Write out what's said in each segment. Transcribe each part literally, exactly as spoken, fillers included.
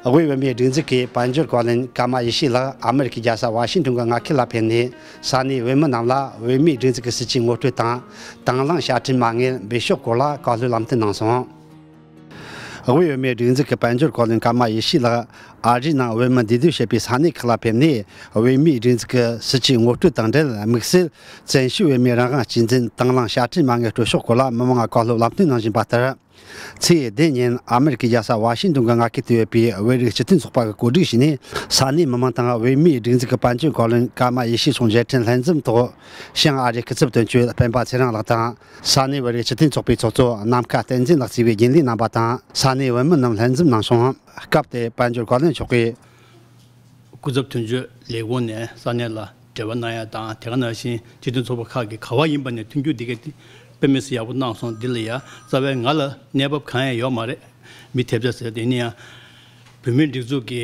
དབུས་བོད་མིའི་སྒྲིག་འཛུགས་ཀྱི་དཔལ་འབྱོར་བཀའ་བློན་ཀརྨ་ཡེ་ཤེས་ལགས་ཨ་མི་རི་ཀའི་རྒྱལ་ས་ཝ་ཤིང་ཏོན་གྱི་མངའ་ཁུལ་ལ་ཕེབས་ནས། ས་གནས་བོད་མི་རྣམས་ལ་བོད་མིའི་སྒྲིག་འཛུགས་ཀྱི་སྲིད་ཇུས་ངོ་སྤྲོད་དང་། དང་བླངས་དཔྱ་ཁྲལ་མ་དངུལ་འབུལ་ཕྱོགས་སྐོར་ལ་བཀའ་སློབ་ལམ་སྟོན་གནང་སོང་། དབུས་བོད་མིའི་སྒྲིག་འཛུགས་ཀྱི་དཔལ་འབྱོར་བཀའ་བློན་ཀརྨ་ཡེ་ཤེས་ལགས་ཨ་རིའི་ནང་བོད་མི་འདུས་སྡོད་བྱེད་པའི་ས་གནས་ཁག་ལ་ཕེབས་ནས། བོད་མིའི་སྒྲིག་འཛུགས་ཀྱི་སྲིད་ཇུས་ངོ་སྤྲོད་དང་འབྲེལ། དམིགས་བསལ་བཙན་བྱོལ་བོད་མིའི་རང་དབང་གཅེས་འཛིན་དང་བླངས་དཔྱ་ཁྲལ་མ་དངུལ་སྤྲོད་ཕྱོགས་སྐོར་ལ་མི་མང་ལ་བཀའ་སློབ་ལམ་སྟོན་གནང་བཞིན་པ་ལྟར། ཚེས་བདུན་ཉིན་ཨ་མི་རི་ཀའི་རྒྱལ་ས་ཝ་ཤིང་ཏོན་གྱི་མངའ་ཁུལ་དུ་ཡོད་པའི་བོད་རིགས་སྤྱི་མཐུན་ཚོགས་པ་གིས་གོ་སྒྲིག་བྱས་ནས། ས་གནས་མི་མང་དང་བོད་མིའི་སྒྲིག་འཛུགས་ཀྱི་དཔལ་འབྱོར་བཀའ་བློན་ཀརྨ་ཡེ་ཤེས་མཆོག་མཇལ་འཕྲད་ལྷན་འཛོམས་ཐོག་ཤང་ཨ་རིའི་སྐུ་ཚབ་དོན་གཅོད་སྤེན་པ་ཚེ་རིང་ལགས་དང་། ས་གནས་བོད་རིགས་སྤྱི་མཐུན་ཚོགས་པའི་ཚོགས་གཙོ་ནམ་མཁའ་བསྟན་འཛིན་ལགས་གཙོས་པའི་རྒྱུན་ལས་རྣམ་པ་དང་། ས་གནས་བོད་མི་རྣམས་ལྷན་འཛོམས་གནང་སོང་། སྐབས་དེར་དཔལ་འབྱོར་བཀའ་བློན་མཆོག་གིས། སྐུ་ཚབ་དོན་གཅོད་ལས་ཁུངས་ནས་ས་གནས་ལ་འབྲེལ་བ་གནང་ཡ་དང་། དེ་ག་ནང་བཞིན་སྤྱི་མཐུན་ཚོགས་པ་ཁག་གིས་ག་བ་ཡིན་པ་ནས་མཐུན་འགྱུར་འདི་ག་དེ་དཔེ་མི་སྲིད་ཡག་པོ་གནང་སོང་། འདི་ལ་ཡ་རྩ་བའི་ང་ལ་གནས་བབ་གང་ཡང་ཡོད་མ་རེད། མི་ཐེབས་ཆག་ཟེར་དེ་ནི་ཡང་བོད་མིའི་སྒྲིག་འཛུགས་ཀྱི་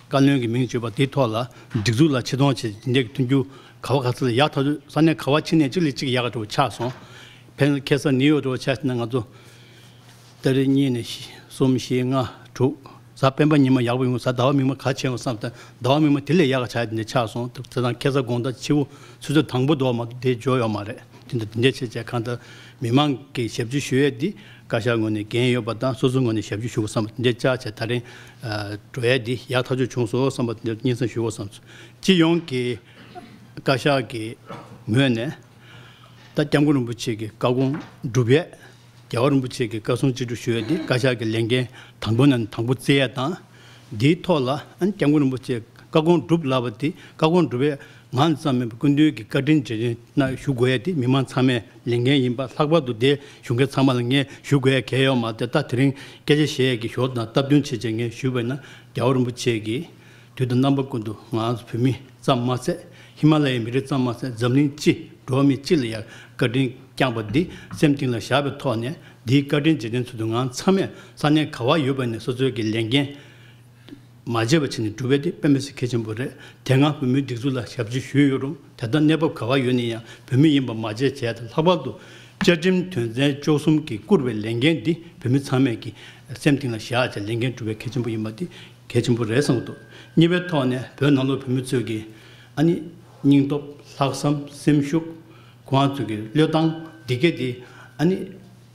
བཀའ་བློན་གྱི་མིང་བརྗོད་པ་དེའི་ཐོག་ལ་སྒྲིག་འཛུགས་ལ་ཆེ་མཐོང་བྱེད་འདི་འདྲའི་མཐུན་འགྱུར་ག་བ་ག་ཚོད་ལ་ཡག་ཐག་ཆོད། ས་གནས་ག་བ་ཕྱིན་ནས་གཅིག་ལས་གཅིག་ཡག་ག་འགྲོ་ཆགས་སོང་། ཕན་ཁེ་ས་ནིའུ་ཡོག་འགྲོ་ཆགས་ན་ང་ཚོ། ཏ་རིག་གཉིས་ནས་བཞི། གསུམ། བཞི། ལྔ། དྲུག་གཟའ་སྤེན་པ་ཉི་མ་ཡག་པོ་ཡོང་། གཟའ་ཟླ་བ་མིག་དམར་ག་ཆེ་ཡོང་བསམ་སྟེ། ཟླ་བ་མིག་དམར་དེ་ལས་ཡག་ག་ཆགས་དེ་འདྲ་ཆགས་སོང་། དེ་དང་ཁ་སང་དགོང་དག་ཕྱི་པོ་ཆུ་ཚོད་དང་པོ་འདྲ་བ་མ་གཏོགས་དེ་འབྱོར་ཡོད་མ་རེད། དེ་འདྲ་དེ་འདྲ་བྱས་བྱས་གང་ལྟར་མི་མང་གིས་ཞབས་ཕྱི་ཞུ་ཡས་འདི་བཀའ་ཤག་ངོས་ནས་འགན་ཡོད་པ་དང་། སོ་སོའི་ངོས་ནས་ཞབས་ཕྱི་ཞུ་དགོས་བསམ་པ་དེ་འདྲ་བཅའ་བྱས་ད་རིང་འགྲོ་ཡས་འདི་ཡག་ཐག་ཆོད་བྱུང་སོང་བསམ་པ་དེ་འདྲ་སྙན་སེང་ཞུ་དགོས་བསམ་སོང་། སྤྱི་ཡོངས་ཀྱི་བཀའ་ཤག་གི་ངོས་ནས། ད་སྐྱབས་མགོན་རིན་པོ་ཆེ་གི་བཀའ་དགོངས་སྒྲུབ་ཡས། རྒྱལ་བ་རིན་པོ་ཆེ་གི་བཀའ་གསུང་ཅི་སྒྲུབ་ཞུ་ཡས་འདི་བཀའ་ཤག་གི་ལས་འགན་དང་པོ་ནས་དང་པོ་བརྩི་ཡས་དང་། འདིའི་ཐོག་ལ་ཨ་ནི་སྐྱབས་མགོན་རིན་པོ་ཆེ་བཀའ་དགོངས་སྒྲུབ་ལབ་པ་འདི་བཀའ་དགོངས་སྒྲུབ་ཡས་ང་ཙམ་མིན་པར་སྐུ་མདུན་གྱི་བཀའ་དྲིན་རྗེས་དྲན་ན་ཞུ་དགོས་ཡས་འདི་མི་མང་ཚང་མའི་ལས་འགན་ཡིན་པ། ལྷག་པར་དུ་འདིར་བཞུགས་མཁན་ཚང་མ་ལ་ངས་ཞུ་དགོས་ཡས་གལ་ཡོད་མ་རེད། ད་དེ་རིང་སྐད་ཆ་བཤད་ཡས་ཀྱི་ཞོར་དང་སྟབས་བསྟུན་བྱས་བྱས་ངས་ཞུས་པ་ཡིན་ན། རྒྱལ་བ་རིན་པོ་ཆེ་གིས་དུས་དང་རྣམ་པ་ཀུན་ཏུ་ང་ཚོ་བོད་མི་ཙམ་མ་ཟད། ཧི་མ་ལ་ཡའི་མི་རིགས་ཙམ་མ་ཟད། འཛམ་གླིང་སྤྱི། འགྲོ་བ་མི་སྤྱི་ལ་ཡང་བཀའ་དྲིན་བསྐྱངས་པ་འདི་སེམས་གཏིང་ལ་བཞག་པའི་ཐོག་ནས། འདིའི་བཀའ་དྲིན་རྗེས་དྲན་ཚུལ་དུ་ང་ཚང་མས་ས་གནས་ག་བ་ཡོད་པ་ནས་སོ་སོའི་གི་ལས་འགན་མ་བརྗེད་པ་བྱས་ནས་སྒྲུབ་པ་འདི་དཔེ་མི་སྲིད་གལ་ཆེན་པོ་རེད། དེ་སྔ་བོད་མིའི་སྒྲིག་འཛུགས་ལ་ཞབས་ཕྱི་ཞུས་ཡོད་རུང་། ད་ལྟ་གནས་བབ་ག་བ་ཡོད་ན་ཡང་བོད་མི་ཡིན་པ་མ་བརྗེད་བྱས། ད་ལྷག་པར་དུ་བཅའ་ཁྲིམས་དོན་ཚན་བཅུ་གསུམ་གྱིས་བསྐུར་བའི་ལས་འགན་འདི་བོད་མི་ཚང་མས་ཀྱི་སེམས་གཏིང་ལ་བཞག་བྱས་ལས་འགན་སྒྲུབ་པའི་གལ་ཆེན་པོ་ཡིན་པ་འདི་གལ་ཆེན་པོ་རེད་བསམ་གྱི་འདུག་གཉིས་པའི་ཐོག་ནས་བོད་ནང་ལོགས་བོད་མི་ཚོས་ཀྱི་ཨ་ནི་སྙིང་སྟོབས། ལྷག་བསམ། སེམས་ཤུགས། ཁོང་ཚོས་ཀྱི་བློས་བཏང་འདི་གས་དེ་ཨ་ནི་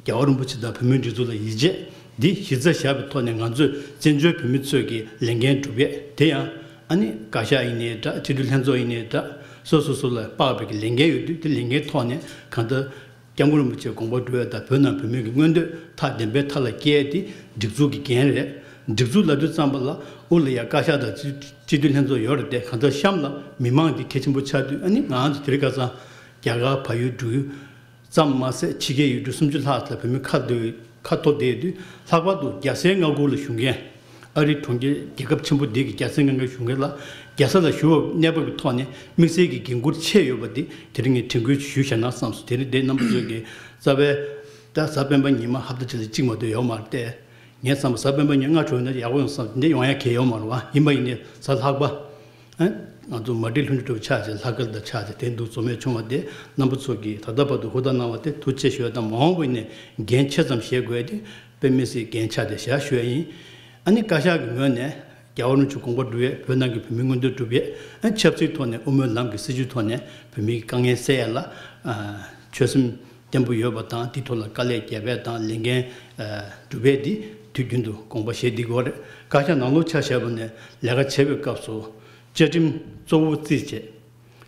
རྒྱལ་བ་རིན་པོ་ཆེ་དང་བོད་མིའི་སྒྲིག་འཛུགས་ལ་ཡིད་ཆེས་འདི་གཞི་རྩར་བཞག་པའི་ཐོག་ནས་ང་ཚོས་བཙན་བྱོལ་བོད་མི་ཚོས་ཀྱི་ལས་འགན་སྒྲུབ་ཡས་དེ་ཡང་ཨ་ནི་བཀའ་ཤག་ཡིན་ནའི་འདྲ། སྤྱི་འཐུས་ལྷན་ཚོགས་ཡིན་ནའི་འདྲ། སོ་སོ་སོ་ལ་དཔག་པའི་གི་ལས་འགན་ཡོད་དུས་དེ་ལས་འགན་ཐོག་ནས་གང་ལྟར། སྐྱབས་མགོན་རིན་པོ་ཆེའི་དགོངས་པ་སྒྲུབ་ཡས་དང་བོད་ནང་བོད་མིའི་གི་མངོན་འདོད་ཐག་བདེན་པའི་མཐའ་ལ་སྐྱེལ་ཡས་དེ་སྒྲིག་འཛུགས་ཀྱི་འགན་རེད། སྒྲིག་འཛུགས་ལབ་དུས་ཙམ་པ་ལ་དབུ་ལ་ཡ་བཀའ་ཤག་དང་སྤྱི་སྤྱི་འཐུས་ལྷན་ཚོགས་ཡོད་རེད་དེ། གང་ལྟར་གཤམ་ལ་མི་མང་འདི་གལ་ཆེན་པོ་ཆགས་དུས། ཨ་ནི་ང་ཚོ་དེ་རིང་ཁ་སང་རྒྱ་གར་བལ་ཡུལ་འབྲུག་ཡུལ་ཙམ་མ་ཟད་ཕྱི་རྒྱལ་ཡུལ་གྲུ་སུམ་ཅུ་ལྷག་ལ་བོད་མི་ཁ་བསྡད་ཁ་ཐོར་བསྡད་ཡོད་དུས། ལྷག་པར་དུ་རྒྱལ་སའི་མངའ་ཁུལ་ལ་བཞུགས་མཁན། ཨ་རིའི་གྲོང་ཁྱེར་རྒྱལ་ཁབ་ཆེན་པོ་འདི་གི་རྒྱལ་སའི་མངའ་ཁུལ་བཞུགས་མཁན་ལ་རྒྱལ་ས་ལ་བཞུགས་པའི་གནས་བབ་ཀྱི་ཐོག་ནས་དམིགས་བསལ་གྱི་འགན་འཁུར་ཆེ་ཡོད་པ་འདི་དེ་རིང་ངས་དྲན་སྐུལ་ཞུས་བཞག་ན་བསམས་སོང་། དེ་རིང་འདི་རྣམ་པ་ཚོས་ཀྱི་རྩ་བའི་ད་གཟའ་སྤེན་པ་ཉི་མ་ཧབ་ཏ་གཅིག་ལ་གཅིག་མ་གཏོགས་ཡོད་མ་རེད་དེ། ངས་བསམ་པ་གཟའ་སྤེན་པ་ཉིན་ལྔ་གྲོལ་ན་ཡག་པོ་ཡོང་བསམ། འདི་ཡོང་ཡ་གལ་ཡོད་མ་རེད་བ། ཡིན་པ་ཡིན་ནའི་གཟའ་ལྷག་པ། ཨ། ང་ཚོ་མ་བསྒྲིགས་ལྷུན་གྲུབ་ཆགས་བྱས། ལྷག་དཀར་དང་ཆགས་བྱས་དེ་འདུག་རྫོགས་མེད་བྱུང་བ་དེ། རྣམ་པ་ཚོ་གིས་ད་ལྟ་བར་དུ་ཧུར་ཐག་གནང་བ་དེ་ཐུགས་རྗེ་ཆེ་ཞུ་ཡ་དང་། མ་འོངས་པ་ཡིན་ནའི་འགན་ཆེ་ཙམ་བཞེས་དགོས་ཡ་དེ་དཔེ་མི་སྲིད་འགན་ཆགས་བསྡད་བཞག་ཞུ་ཡ་ཡིན། ཨ་ནི་བཀའ་ཤག་གི་ངོས་ནས་རྒྱལ་བ་རིན་པོ་ཆེའི་དགོངས་པ་སྒྲུབ་ཡས། བོད་ནང་གི་བོད་མིའི་མངོན་འདོད་སྒྲུབ་ཡས། ཨ། ཆབ་སྲིད་ཐོག་ནས་དབུ་མའི་ལམ་གྱི་སྲིད་བྱུས་ཐོག་ནས་བོད་མིའི་དཀའ་ངལ་སེལ་ཡས་ལ། ཨ། ཆོད་སེམས་བརྟན་པོ་ཡོད་པ་དང་། དེའི་ཐོག་ལ་དཀའ་ལས་རྒྱབ་ཡས་དང་ལས་འགན། ཨ། སྒྲུབ་ཡས་འདི་དུས་རྒྱུན་དུ་དགོངས་པ་བཞེས་བསྡད་ཀྱི་ཡོད་རེད། བཀའ་ཤག་ནང་ལོགས་ཆ་བཞག་པ་ནས་ལས་ཀ་བྱེད་པའི་སྐབས་སུ་བཅའ་ཁྲིམས་གཙོ་བོ་བརྩིས་བྱས།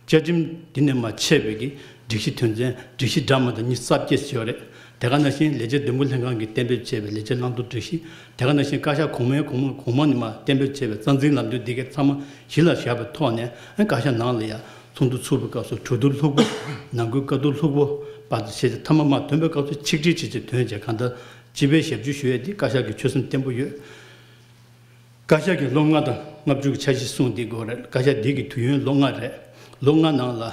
བཅའ་ཁྲིམས་འདི་ནས་མར་ཆད་པའི་གི་སྒྲིག་གཞི་དོན་ཚན་སྒྲིག་གཞི་འདྲ་མིན་དང་ཉི་ཤུ་རྩ་བརྒྱད་ཅིག་ཡོད་རེད། དེ་ག་ནང་བཞིན་ལས་བྱེད་འདེམས་བསྐོ་ལྷན་ཁང་གིས་གཏན་འབེབས་བྱས་པའི་ལས་བྱེད་བླང་དོར་སྒྲིག་གཞི། དེ་ག་ནང་བཞིན་བཀའ་ཤག་གོང་མའི་གོང་མ་གོང་མ་ནས་མར་གཏན་འབེབས་བྱས་པའི་རྩ་འཛིན་ལམ་སྟོན་འདི་གའི་ཚང་མ་གཞི་ལ་བཞག་པའི་ཐོག་ནས། ཨ། བཀའ་ཤག་ནང་ལ་ཡང་ཚོགས་འདུ་ཚུགས་པའི་སྐབས་སུ་གྲོས་བསྡུར་ལྷུག་པོ། ནང་ཁུལ་བཀའ་བསྡུར་ལྷུག་པོ་བར་དུ་བྱས་ཏེ། མཐའ་མ་མར་ཐོན་པའི་སྐབས་སུ་ཆིག་སྒྲིལ་བྱས་བྱས་ཐོན་བྱས། གང་ལྟར་སྤྱི་པའི་ཞབས་ཕྱི་ཞུ་ཡས་འདི་བཀའ་ཤག་གི་ཆོད་སེམས་བརྟན་པོ་ཡོད། བཀའ་ཤག་གིས་ལོ་ལྔ་དང་ལྔ་བཅུ་གི་འཆར་གཞི་གསུངས་བསྡད་ཀྱི་ཡོད་རེད། བཀའ་ཤག་འདི་གི་དུས་ཡུན་ལོ་ལྔ་རེད། ལོ་ལྔ་ནང་ལ་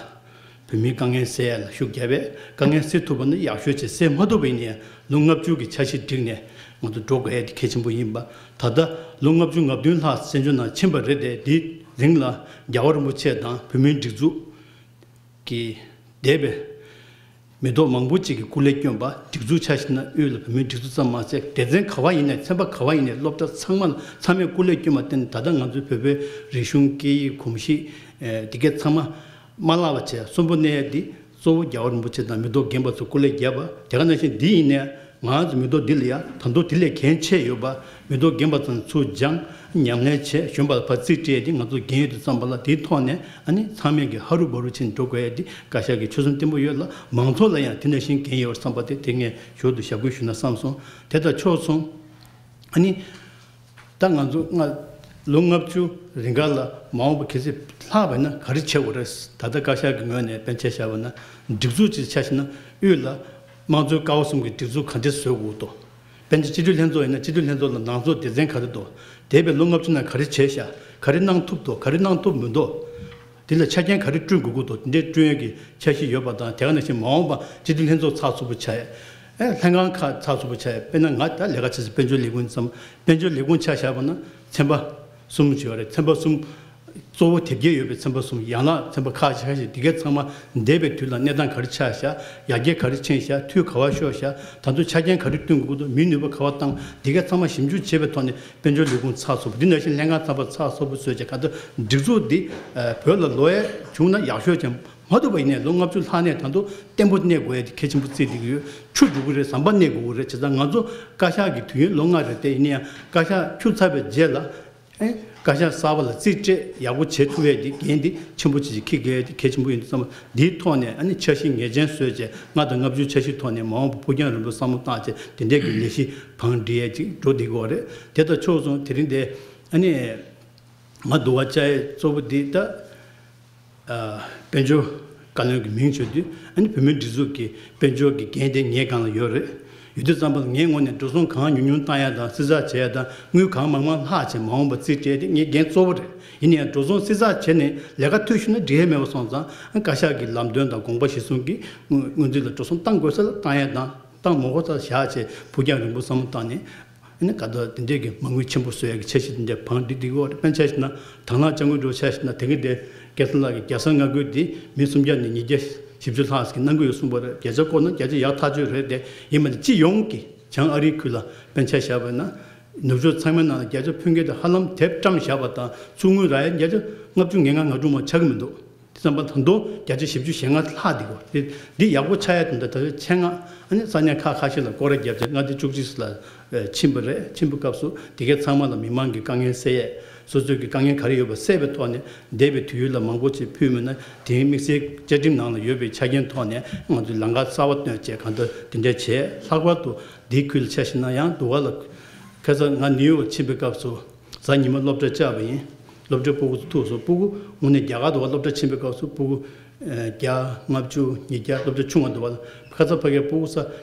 བོད་མིའི་དཀའ་ངལ་སེལ་ཡ་ལ་ཤུགས་རྒྱབ་པས། དཀའ་ངལ་སེལ་ཐུབ་པ་ན་ཡག་ཤོས་བྱས། སེལ་མ་ཐུབ་པ་ཡིན་ན་ཡང་ལོ་ལྔ་བཅུ་གི་འཆར་གཞི་བསྒྲིགས་ནས་ང་ཚོ་འགྲོ་དགོས་ཡ་དེ་གལ་ཆེན་པོ་ཡིན་པ། ད་ལྟ་ལོ་ལྔ་བཅུ་ང་བདུན་ལྷག་བཙན་བྱོལ་ནང་ཕྱིན་པ་རེད་དེ། དེའི་རིང་ལ་རྒྱལ་བ་རིན་པོ་ཆེ་དང་བོད་མིའི་སྒྲིག་འཛུགས་ཀྱི་འདས་པའི་ མི་ཐོག་མང་པོ་ཅིག་གིས་སྐུ་ལས་བསྐྱོན་པ། སྒྲིག་འཛུགས་ཆ་བཞག་ན་དབུས་ལ་བོད་མིའི་སྒྲིག་འཛུགས་ཙམ་མ་ཟད། སྡེ་ཚན་ག་བ་ཡིན་ནའི། ཚན་པ་ག་བ་ཡིན་ནའི། སློབ་གྲྭ་ཚང་མ་ལ་ཚང་མས་སྐུ་ལས་བསྐྱོན་པར་བརྟེན། ད་ལྟ་ང་ཚོའི་བོད་པའི་རིག་གཞུང་སྐད་ཡིག་གོམས་གཤིས། ཨེ། དེ་གས་ཚང་མ་མ་བརླག་པ་བྱས། གསོན་པོ་གནས་ཡ་འདི་གཙོ་བོ་རྒྱལ་བ་རིན་པོ་ཆེ་དང་མི་ཐོག་རྒན་པ་ཚོ་སྐུ་ལས་བརྒྱབ་པ། དེ་ག་ནང་བཞིན་འདི་ཡིན་ནའི། ང་ཚོ་མི་ཐོག་འདི་ལ་ཡ་ད་དུང་དེ་ལས་འགན་ཆེ་ཡོད་པ། མི་ཐོག་རྒན་པ་ཚོ་ཚུར་སྦྱངས། ཉམས་ལེན་བྱས། གཞོན་པ་ལ་ཕར་རྩིས་སྤྲད་དེ། ང་ཚོ་འགན་ཡོད་དུས་ཙམ་པ་ལ། དེའི་ཐོག་ནས་ཨ་ནི་ཚང་མས་ཀྱི་ཧ་རུ་བ་རུ་ཕྱིན་འགྲོ་དགོས་ཡ་འདི་བཀའ་ཤག་གི་ཆོད་སེམས་བརྟན་པོ་ཡོད་ལ། མང་ཚོགས་ལ་ཡང་དེ་ནང་བཞིན་འགན་ཡོད་བསམ་པ་དེ། དེ་ངས་ཞོར་དུ་ཞབས་སྐུལ་ཞུ་ན་བསམ་སོང་། དེ་དང་ཕྱོགས་མཚུངས། ཨ་ནི། ད་ང་ཚོ་ལྔ། ལོ་ལྔ་བཅུ་རིང་ག་ལ་མ་འོངས་པ་གལ་སྲིད་ལྷག་པ་ཡིན་ན་ག་རེ་བྱེད་དགོས་རེད། ད་ལྟ་བཀའ་ཤག་གི་ངོས་ནས་དཔེར་ན་ཆ་བཞག་པ་ན། སྒྲིག་འཛུགས་ཅིག་ཆ་བཞག་ན་དབུས་ལ་དམངས་གཙོའི་ཀ་བ་གསུམ་གྱི་སྒྲིག་འཛུགས་ག་འདྲས་བཟོ་དགོས་འདུག་དཔེར་ན་སྤྱི་འཐུས་ལྷན་ཚོགས་ཡིན་ན། སྤྱི་འཐུས་ལྷན་ཚོགས་ལ་ནང་གསོག་སྡེ་ཚན་ག་རེ་འདུག་འདས་པའི་ལོ་ལྔ་བཅུ་ནང་ག་རེ་བྱས་ཤག་ག་རེ་གནང་ཐུབ་འདུག་ག་རེ་གནང་ཐུབ་མི་འདུག་དེ་ལ་ཆ་རྐྱེན་ག་རེ་བསྐྲུན་དགོས་ཀྱི་འདུག་དེ་འདྲའི་བསྐྲུན་ཡས་ཀྱི་འཆར་གཞི་ཡོད་པ་དང་། དེ་ག་ནང་བཞིན་མ་འོངས་པ་སྤྱི་འཐུས་ལྷན་ཚོགས་ཚགས་ཚུད་པོ་ཆགས་ཡས། ཨེ། ལྷན་ཁང་ཁག་ཚགས་ཚུད་པོ་ཆགས་ཡས། དཔེར་ན་ང་ད་ལས་ཀ་བྱེད་སའི་དཔལ་འབྱོར་ལས་ཁུངས་ཙམ། དཔལ་འབྱོར་ལས་ཁུངས་ཆ་བཞག་པ་ན་ཚན་པ་གསུམ་ཅིག་ཡོད་རེད། ཚན་པ་གསུམ་གཙོ་བོ་དེབ་སྐྱེལ་ཡོད་པའི་ཚན་པ་གསུམ། ཡན་ལག་ཚན་པ་ཁག་ཅིག་ཁག་ཅིག་དེ་གའི་ཚང་མ་འདས་པའི་དུས་ལ་གནས་སྟངས་ག་རེ་ཆགས་ཤག་ཡར་རྒྱས་ག་རེ་ཕྱིན་ཤག་ཐོག་ག་བ་ཤོར་ཤག་ད་དུང་ཆ་རྐྱེན་ག་རེ་བསྐྲུན་དགོས་འདུག་མིའི་ནུས་པ་ག་བ་བཏང་། དེ་གའི་ཚང་མ་ཞིབ་འཇུག་བྱས་པའི་ཐོག་ནས་དཔལ་འབྱོར་ལས་ཁུངས་ཚགས་ཚུད་པོ། དེ་ནང་བཞིན་ལྷན་ཁང་ཚན་པ་ཚགས་ཚུད་པོ་བཟོས་བྱས། གང་ལྟར་སྒྲིག་འཛུགས་འདི་བོད་ལ་ལོ་ཡས་བྱུང་ན་ཡག་ཤོས་ཀྱང་མ་ཐུབ་པ་ཡིན་ནའི། ལོ་ལྔ་བཅུ་ལྷག་ནས་ད་དུང་བརྟན་པོ་གནས་དགོས་ཡ་དེ་གལ་ཆེན་པོ་བརྩིས་བསྡད་ཀྱི་ཡོད། འཕྱུར་འགྲོ་གི་རེད། ཟམ་པ་གནས་དགོས་ཀྱི་རེད། བྱས་ཙང་ང་ཚོ་བཀའ་ཤག་གི་དུས་ཡུན་ལོ་ལྔ་རེད་དེ། ཡིན་ན་ཡང་བཀའ་ཤག་འཕྱུར་ཚར་བའི་རྗེས་ལ། ཨེ། བཀའ་ཤག་གསར་པ་ལ་རྩིས་སྤྲད་ཡག་པོ་བྱེད་ཐུབ་ཡས་དེ་འགན་དེ་ཆེན་པོ་ཅིག་འཁྱེར་དགོས་ཡས་དེ་གལ་ཆེན་པོ་ཡིན་དུས་ཙམ། འདིའི་ཐོག་ནས་ཨ་ནི་འཆར་གཞི་ངེས་ཅན་བཟོས་བྱས། ལྔ་དང་ལྔ་བཅུའི་འཆར་གཞིའི་ཐོག་ནས་མ་འོངས་པ་ཕུགས་རྒྱང་རིང་པོ་བསམ་བློ་བཏང་བྱས། དེ་འདྲས་ཀྱི་ལས་གཞི་བང་སྒྲིག་ཡས་ཅིག་འགྲོ་བསྡད་ཀྱི་ཡོད་རེད། དེ་དང་ཕྱོགས་མཚུངས་དེ་རིང་འདི་ཨ་ནི་ང་དུ་བ་བཅའ་ཡས་གཙོ་བོ་འདི་ད། ཨ། དཔལ་འབྱོར་བཀའ་བློན་གྱི་མིང་བརྗོད་དུས། ཨ་ནི་བོད་མིའི་སྒྲིག་འཛུགས་ཀྱི་དཔལ་འབྱོར་གྱི་འགན་དེ་ངའི་སྒང་ལ་ཡོད་རེད། ཡོད་དུས་ཙམ་པ་ལ་ངའི་ངོས་ནས་འགྲོ་སོང་གང་ཉུང་ཉུང་བཏང་ཡ་དང་། བསྲི་ཚགས་བྱེད་ཡ་དང་། དངུལ་གང་མང་མང་ལྷག་བྱས་མ་འོངས་པ་རྩིས་སྤྲད་དེ་ངའི་འགན་གཙོ་བོ་རེད། ཡིན་ན་ཡང་འགྲོ་སོང་བསྲི་ཚགས་བྱས་ནས་ལས་ཀ་འཐུས་ཤོར་ན་འགྲིག་ཡ་མེད་པ་སོང་ཙང་། བཀའ་ཤག་གི་ལམ་སྟོན་དང་དགོངས་པ་གཞིར་བཟུང་གིས་སྔོན་རྩིས་ལ་འགྲོ་སོང་བཏང་དགོས་ས་ལ་བཏང་ཡ་དང་། བཏང་མ་དགོས་ས་བཞག་བྱས་ཕུགས་རྒྱང་རིང་པོ་བསམ་བློ་བཏང་ནས། ཨ་ནི་ག་ད་དེ་འདྲས་ཀྱི་མ་དངུལ་ཆེན་པོ་བཟོ་ཡ་གི་འཆར་གཞི་དེ་འདྲས་བང་སྒྲིག་བསྡད་ཀྱི་ཡོད་རེད། དཔེར་ན་ཆ་བཞག་ན་དང་བླངས་དཔྱ་དངུལ་འདྲ་བོ་ཆ་བཞག་ན། དེ་གི་དེ་སྐལ་བཟང་ལགས་ཀྱིས་རྒྱལ་ས་མངའ་ཁུལ་དེ་མི་སུམ་བརྒྱ་ནས་ཉིས་བརྒྱ་བཞི་བཅུ་ལྷག་ཙམ་གནང་གི་ཡོད་གསུངས་པ་རེད། བརྒྱ་ཆ་བཀོད་ན་བརྒྱ་ཆ་ཡག་ཐག་ཆོད་རེད་དེ། ཡིན་པ་ནི་སྤྱི་ཡོངས་ཀྱི་བྱང་ཨ་རིའི་ཁུལ་ལ་དཔེར་ན་ཆ་བཞག་པ་ན། ནུབ་ཕྱོགས་ཚང་མའི་ནང་ལ་བརྒྱ་ཆ་ཕོན་སྐྱེད་དེ་ཧ་ལམ་དེབ་བཀྲམ་བཞག་པ་དང་། ཚུར་དངུལ་རག་ཡ་བརྒྱ་ཆ་ལྔ་བཅུ་ང་ལྔ་ང་དྲུག་མ་ཆགས་ཀྱི་མི་འདུག་དེ་ཙམ་པ་ད་དུང་བརྒྱ་ཆ་བཞི་བཅུ་ཞེ་ལྔ་ལྷག་འདི་གོ། དེ་འདི་ཡག་པོ་ཆགས་ཡ་དེ་འདྲ། ད་ཆེད་མངགས་ཨ་ནི་ས་གནས་ཁག་ཁ་ཤས་ལ་སྐོར་ར་བརྒྱབ་བྱས། མངའ་སྡེ་བཅུ་གཅིག་ལ་ཕྱིན་པ་རེད། ཕྱིན་པའི་སྐབས་སུ་དེ་གའི་ཚང་མ་ལ་མི་མང་གི་དཀའ་ངལ་སེལ་ཡས། སོ་སོའི་གི་དཀའ་ངལ་ག་རེ་ཡོད་པ་སེལ་བའི་ཐོག་ནས། འདས་པའི་དུས་ཡུན་ལ་མང་པོ་ཅིག་ཕུལ་མེད་ན། དེའི་དམིགས་བསལ་བཅའ་ཁྲིམས་ནང་ལ་ཡོད་པའི་ཆ་རྐྱེན་ཐོག་ནས་ང་ཚོས་ལམ་ཁ་གསར་པ་བཏོན་བྱས་གང་ལྟར་དེ་འདྲ་བྱས། ལྷག་པར་དུ་འདིའི་ཁུལ་ལ་ཆ་བཞག་ན་ཡང་དུ་བ་ལ། ཁ་སང་ང་ནིའུ་ཡོག་ཕྱིན་པའི་སྐབས་སུ། གཟའ་ཉི་མ་སློབ་གྲྭ་བཅར་བ་ཡིན། སློབ་གྲྭའི་སྤུ་གུ་ཚོ་ཐུག་སོང་། སྤུ་གུ་དངོས་གནས་རྒྱ་གར་དུ་བ་སློབ་གྲྭ་ཕྱིན་པའི་སྐབས་སུ་སྤུ་གུ་ཨ་བརྒྱ། ལྔ་བཅུ། ཉིས་བརྒྱ། སློབ་གྲྭ་ཆུང་བ་དུ་བ་ལ། ཁ་ས་ཕ་གིའི་སྤུ་གུ་ས་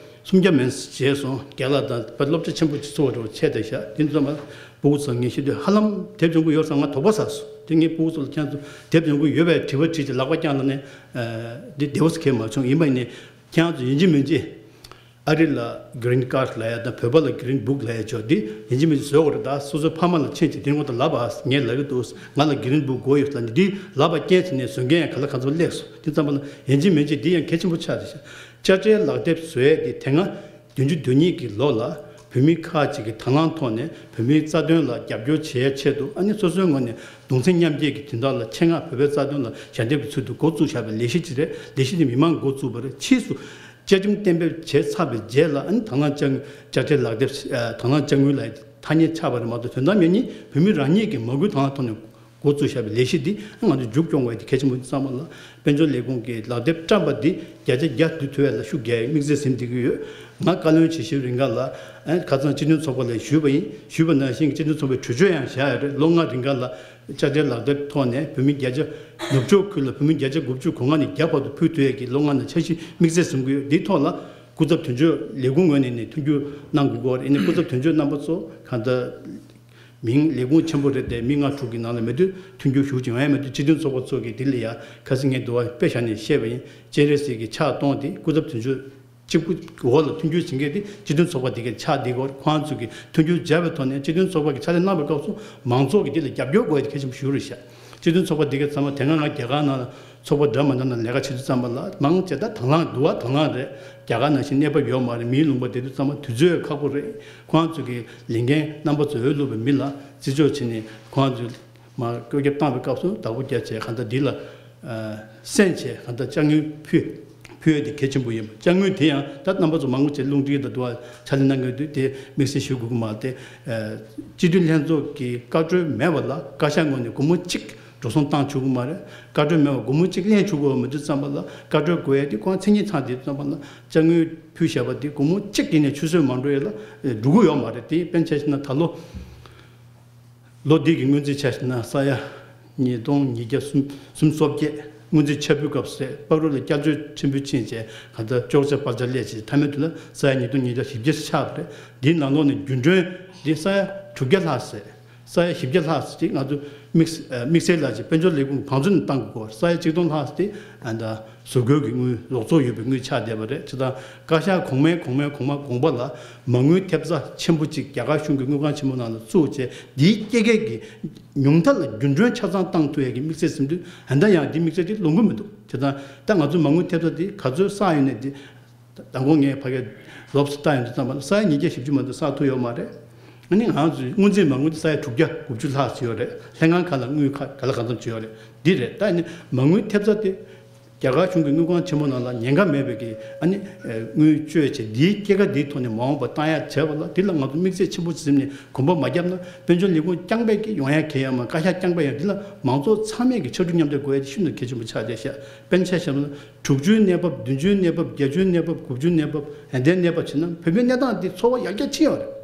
སུམ་བརྒྱ་མིན་བྱས་སོང་། རྒན་ལགས་དང་བ་སློབ་གྲྭ་ཆེན་པོ་ཅིག་ཚུགས་པ་འདྲ་བོ་བྱས་བསྡད་ཤག་དེ་ཙམ་པ་སྤུ་གུ་ཚོ་ངས་ཤེས་དུས་ཧ་ལམ་དེབ་སྦྱང་གི་ཡོད་བསམ། ང་དོགས་པ་ཟ་སོང་། དེ་ངས་སྤུ་གུ་ཚོ་ལ་ཁྱེད་ཚོ་དེབ་སྦྱང་གི་ཡོད་པའི་དྲི་བ་དྲིས་ཏེ་ལག་པ་བརྐྱངས་ལ་ནས། ཨ་འདི་དེ་བ་སུ་གས་མ་བྱུང་། ཡིན་པ་ཡིན་ནའི་ཁྱེད་ཚོ་ཡིན་གཅིག་མིན་གཅིག་ཨ་རི་ལ་Green Card ལབ་ཡ་དང་། བོད་པ་ལ་Green Book ལབ་ཡ་ཅིག་འདི་ཡིན་གཅིག་མིན་གཅིག་བཟོ་དགོས་རེད། ད་སོ་སོའི་ཕ་མ་ལ་ཕྱིན་བྱས་དེ་རིང་ཁོང་ཚོ་ལབ་པ། ངས་ལབ་ཀྱི་འདུག་ང་ལ་Green Book དགོས་ཡོད་ལབ་ནས། འདི་ལབ་པ་རྐྱེན་བྱས་ནས་བཟོ་མཁན་ཡང་ག་ལ་གང་འཚམ་སླེབས་སོང་། དེ་ཙམ་པ་ལ་ཡིན་གཅིག་མིན་གཅིག་འདི་ཡང་གལ་ཆེན་པོ་ཆགས་བསྡད་ཤག་དཔྱ་ཁྲལ་ལག་དེབ་བཟོ་ཡས་དེ་དེ་སྔ་བདུན་ཅུ་དོན་གཉིས་ཀྱི་ལོ་ལ་བོད་མི་ཁག་ཅིག་གིས་དང་བླངས་ཐོག་ནས་བོད་མིའི་རྩ་དོན་ལ་རྒྱབ་སྐྱོར་བྱེད་ཡས་ཆེད་དུ། ཨ་ནི་སོ་སོའི་ངོས་ནས་གདུང་སེམས་མཉམ་སྐྱེད་ཀྱི་དོན་དག་ལ་ཆེད་མངགས་བོད་པའི་རྩ་དོན་ལ་ཞལ་འདེབས་ཀྱི་ཚུལ་དུ་འགོ་བཙུགས་བཞག་པའི་ལས་གཞི་ཅིག་རེད། ལས་གཞི་དེ་མི་མང་འགོ་བཙུགས་པ་རེད། ཕྱིས་སུ་བཅའ་ཁྲིམས་གཏན་འབེབས་བྱས་ཚར་བའི་རྗེས་ལ། ཨ་ནི་དང་བླངས་དཔྱ་དཔྱ་ཁྲལ་ལག་དེབ། ཨ། དང་བླངས་དཔྱ་དངུལ་ལ་ཐ་སྙད་ཆགས་པ་རེད་མ་གཏོགས། དོན་དག་མེད་ནི་བོད་མི་རང་ཉིད་ཀྱིས་མ་བསྐུལ་དང་བླངས་ཐོག་ནས་འགོ་བཙུགས་བཞག་པའི་ལས་གཞི་འདི་ང་ཚོས་མཇུག་སྐྱོང་དགོས་ཡ་དེ་གལ་ཆེན་པོ་ཡིན་བསམ་པ་ལ། དཔལ་འབྱོར་ལས་ཁུངས་ཀྱིས་ལག་དེབ་བཀྲམ་པ་འདི་བརྒྱ་ཆ་བརྒྱ་བསྡུ་ཐུབ་ཡ་ལ་ཤུགས་རྒྱག་ཡའི་དམིགས་བསལ་ཟིན་བསྡད་ཀྱི་ཡོད། ང་བཀའ་བློན་བྱེད་བཞིན་རིང་ག་ལ། ཨ། ཁ་སང་སྤྱི་མཐུན་ཚོགས་པ་ལ་ཞུས་པ་ཡིན། ཞུས་པ་ནང་བཞིན་གྱི་སྤྱི་མཐུན་ཚོགས་པའི་གྲོས་ཆོད་ཡང་བཞག་ཡོད་རེད། ལོ་ལྔ་རིང་ག་ལ་དཔྱ་ཁྲལ་ལག་དེབ་ཐོག་ནས་བོད་མི་བརྒྱ་ཆ། ནུབ་ཕྱོགས་ཁུལ་ལ་བོད་མི་བརྒྱ་ཆ་དགུ་བཅུ་གོ་ལྔ་ནས་བརྒྱ་བར་དུ་ཕུལ་ཐུབ་ཡས་ཀྱི་ལོ་ལྔ་ནང་འཆར་གཞི་དམིགས་བསལ་ཟིན་གྱི་ཡོད། འདིའི་ཐོག་ལ་སྐུ་ཚབ་དོན་གཅོད་ལས་ཁུངས་ངོས་ནས་ནས་མཐུན་འགྱུར་གནང་དགོས་ཀྱི་ཡོད་རེད། ཡིན་ནའི་སྐུ་ཚབ་དོན་གཅོད་རྣམ་པ་ཚོ་གང་ལྟར་མིང་ལས་ཁུངས་ཆེན་པོ་རེད་དེ། མི་ལྔ་དྲུག་གི་ནང་ལ་མེད་དུས་མཐུན་འགྱུར་ཞུ་བྱུང་ཡ་མེད་དུས། སྤྱི་མཐུན་ཚོགས་པ་ཚོ་གིས་འདི་ལ་ཡ་ཁ་སང་ངས་འདུག་བ་དཔེ་བཞག་ནས་བཤད་པ་ཡིན། སྤྱན་རས་གཟིགས་ཀྱི་ཕྱག་སྟོང་དེ་སྐུ་ཚབ་དོན་གཅོད་གཅིག་པུ་འོག་ལ་མཐུན་འགྱུར་བྱེད་མཁན་དེ་སྤྱི་མཐུན་ཚོགས་པ་དེ་གའི་ཕྱག་འདི་གོ། ཁོང་ཚོ་གིས་མཐུན་འགྱུར་བྱས་པའི་ཐོག་ནས་སྤྱི་མཐུན་ཚོགས་པ་གིས་ཕྱག་ལས་གནང་བའི་སྐབས་སུ་མང་ཚོགས་ཀྱིས་དེ་ལ་རྒྱབ་སྐྱོར་དགོས་ཡ་དེ་གལ་ཆེན་པོ་ཞིག་རེད་ཤག་སྤྱི་མཐུན་ཚོགས་པ་དེ་གའི་ཚང་མ་དེ་སྔ་ང་རྒྱ་གར་ནང་ལ་ ཚོགས་པ་འདྲ་མི་འདྲ་ནང་ལས་ཀ་བྱེད་དུས་ཙམ་པ་ལ་མང་ཆེ་ད་དང་བླངས་འདུག་བ། དང་བླངས་རེད། རྒྱ་གར་ནང་བཞིན་གནས་བབ་ཡོད་མ་རེད། མིའི་ལུང་པ་བསྡད་དུས་ཙམ་པ་དུས་ཚོད་ཁག་པོ་རེད། ཁོང་ཚོ་གི་ལས་འགན་རྣམ་པ་ཚོ་འོས་བླུགས་པའི་མི་ལ་བརྩི་འཇོག་བྱས་ནས་ཁོང་ཚོས་མར་བཀོད་ཁྱབ་བཏང་བའི་སྐབས་སུ་བདག་པོ་རྒྱག་བྱས་གང་ལྟར་འདི་ལ་གསན་བྱས་གང་ལྟར་དཔྱ་དངུལ་ཕུལ་ཕུལ་ཡས་དེ་གལ་ཆེན་པོ་ཡིན་པ། དཔྱ་དངུལ་དེ་ཡང་ད་རྣམ་པ་ཚོ་མང་པོ་ཅིག་རླུང་འཕྲིན་དང་དུ་བ་ཕྱག་ལས་གནང་མཁན་དུས་དེ་དམིགས་བསལ་ཞུ་དགོས་ཀྱི་མ་རེད་དེ། སྤྱི་འཐུས་ལྷན་ཚོགས་ཀྱི་བཀའ་འཁྲོལ་མེད་པ་ལ་བཀའ་ཤག་ངོས་ནས་སྒོར་མོ་གཅིག་འགྲོ་སོང་བཏང་ཆོག་གི་མ་རེད། བཀའ་འཁྲོལ་མེད་པར་སྒོར་མོ་གཅིག་ལེན་ཆོག་གི་མི་འདུག་བསམ་པ་ལ། བཀའ་འཁྲོལ་དགོས་ཡ་དེ་ཁོང་མཚན་ཉིད་ཚང་དེ་བསམ་པ་ལ་དཔྱ་དངུལ་ཕུལ་བཞག་པ་དེ་སྒོར་མོ་གཅིག་གིས་ནས་ཆུད་ཟོས་མ་འགྲོ་ཡ་ལ་འགྲོ་གི་ཡོད་མ་རེད། དེ་དཔེར་ན་ཆ་བཞག་ན་ད་ལོ་ལོ་འདི་གི་སྔོན་རྩིས་ཆ་བཞག་ན་ས་ཡ་ཉིས་སྟོང་ཉིས་བརྒྱ་སུམ་སུམ་སོ་བརྒྱད། སྔོན་རྩིས་ཆ་འབུལ་སྐབས་སུ་བར་དུ་ལ་བསྐྱར་བཅོས་ཕྲན་བུ་ཕྱིན་བྱས་གང་ལྟར་གཅོག་ཆ་སྤར་ཆ་སླེབས་བྱས་མཐའ་མའི་དུས་ལ་ས་ཡ་ཉིས་སྟོང་ཉིས་བརྒྱ་བཞི་བརྒྱ་ཆགས་པ་རེད། འདིའི་ནང་ལོགས་ནས་རྒྱུན་གྲོན་འདི་ས་ཡ་དྲུག་བརྒྱ་ལྷག་ཟེར། ས་ཡ་བཞི་བརྒྱ་ལྷག་ཅིག་ང་ཚོ་དམིགས་དམིགས་བསལ་ལ་ཅིག་དཔལ་འབྱོར་ལས་ཁུངས་བང་མཛོད་ནས་བཏང་དགོས་སྐོར། ས་ཡ་གཅིག་སྟོང་ལྷག་ཅིག་ཨ་ད་བཟོ་བཀོད་ཀྱི་དངུལ་ལོགས་ཚོགས་ཡོད་པའི་དངུལ་ཆགས་བསྡད་པ་རེད། ཅི་ལྟར་བཀའ་ཤག་གོང་མའི་གོང་མའི་གོང་མ་དགོངས་པ་ལ་མ་དངུལ་ཐེབས་རྩ་ཆེན་པོ་ཅིག་རྒྱ་གར་གཞུང་གི་དངུལ་ཁང་ཆེན་མོ་ནང་ལ་བཙུགས་བྱས་འདིའི་སྐྱེད་ཀའི་གི་ཉུང་མཐའ་ལ་རྒྱུན་གྲོན་ཆ་ཚང་བཏང་ཐུབ་ཡ་གི་དམིགས་བསལ་ཟིན་དུས་ཨ་ད་ཡང་འདི་དམིགས་བསལ་དེ་ལོང་གི་མི་འདུག་ཅི་ལྟར་ད་ང་ཚོ་མ་དངུལ་ཐེབས་རྩ་དེ་ག་ཚོད་བསགས་ཡོད་ནས་འདི། མདང་དགོང་ངས་ཕ་གིར་ལོབས་བལྟ་ཡོང་དུས་ཙམ་པ་ལ་ས་ཡ་ཉིས་བརྒྱ་བཞི་བཅུ་མ་གཏོགས་བསགས་ཐུབ་ཡོད་མ་རེད། ཨ་ནི་ང་ཚོའི་སྔོན་རྩིས་མ་དངུལ་དེ་ས་ཡ་དྲུག་བརྒྱ་དགུ་བཅུ་ལྷག་ཙམ་ཡོད་རེད། ལྷན་ཁང་ཁག་ལ་དངུལ་ཁ་ག་ལ་གང་འཚམ་ཅིག་ཡོད་རེད། འདི་རེད། ད་ཨ་ནི་མ་དངུལ་ཐེབས་རྩ་དེ་རྒྱ་གར་གཞུང་གི་དངུལ་ཁང་ཆེན་མོ་ནང་ལ་ཉེན་ཁ་མེད་པའི་གི་ཨ་ནི་དངུལ་བཅོལ་བྱས་འདིའི་སྐྱེད་ཀ་འདིའི་ཐོག་ནས་མ་འོངས་པ་བཏང་ཡ་བྱས་པ་ལ་འདི་ལ་ང་ཚོ་དམིགས་བསལ་ཆེན་པོ་ཟིན་ནས་གོམ་པ་མ་བརྒྱབ་ན་དཔལ་འབྱོར་ལས་ཁུངས་རྐྱང་པས་ཀྱི་ཡོང་ཡ་གལ་ཡོད་མ་རེད། བཀའ་ཤག་རྐྱང་པས་ཡང་འདི་ལ་མང་ཚོགས་ཚང་མས་ཀྱི་ཕྱར་གྲུ་མཉམ་འདེགས་དགོས་ཡ་དེ་ཤིན་ཏུ་གལ་ཆེན་པོ་ཆགས་བསྡད་ཤག་དཔེར་ན་ཆ་བཞག་ན། དྲུག་ཅུའི་གནས་བབ། བདུན་ཅུའི་གནས་བབ། བརྒྱད་ཅུའི་གནས་བབ། དགུ་བཅུའི་གནས་བབ། ཡོན་ཏན་གནས་བབ་བྱས་ན་བོད་མིའི་གནས་སྟངས་འདི་ཚོར་བ་ཡར་རྒྱས་ཕྱིན་ཡོད་རེད།